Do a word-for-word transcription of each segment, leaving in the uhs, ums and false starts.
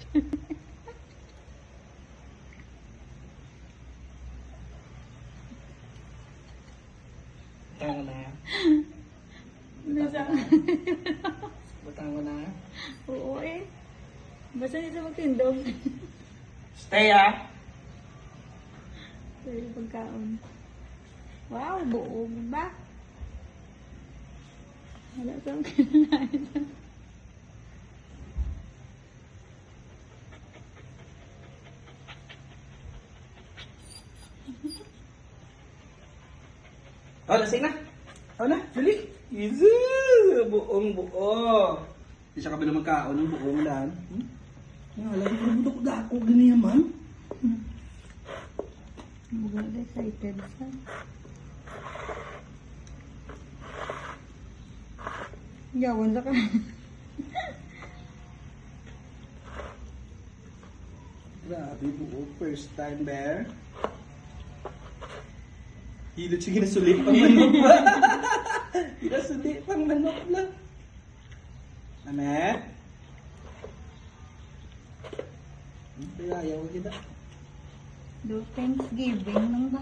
Tama na. Nasa? Butang mo na. Oo eh. Basta hindi sa magtindog. Stay, ah. Pwede pagkaon. Wow, buog ba? Wala sa kinain. Oh, lasing na. Oh na, dali. Easy. Buong buo. Di siya kabalo magkaon ng buong dan. Hmm? Nga, lagi ko nabudok dako, ganiya man. Bugo na excited sa. Yawan sa ka. Grabe, buo. First time, bear. Hilot siya, ginasuli pang manok. Ginasuli pang manok na. Amet? Kaya ayaw kita. Do Thanksgiving lang ba?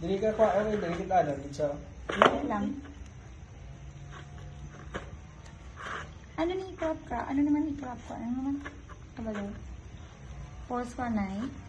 Dili ka kwa, ano, dili kita, ano, dito. Okay lang. Ano ni i-crop ka? Ano naman i-crop ka? Ano naman? Kabalo. Pause ko, Nay.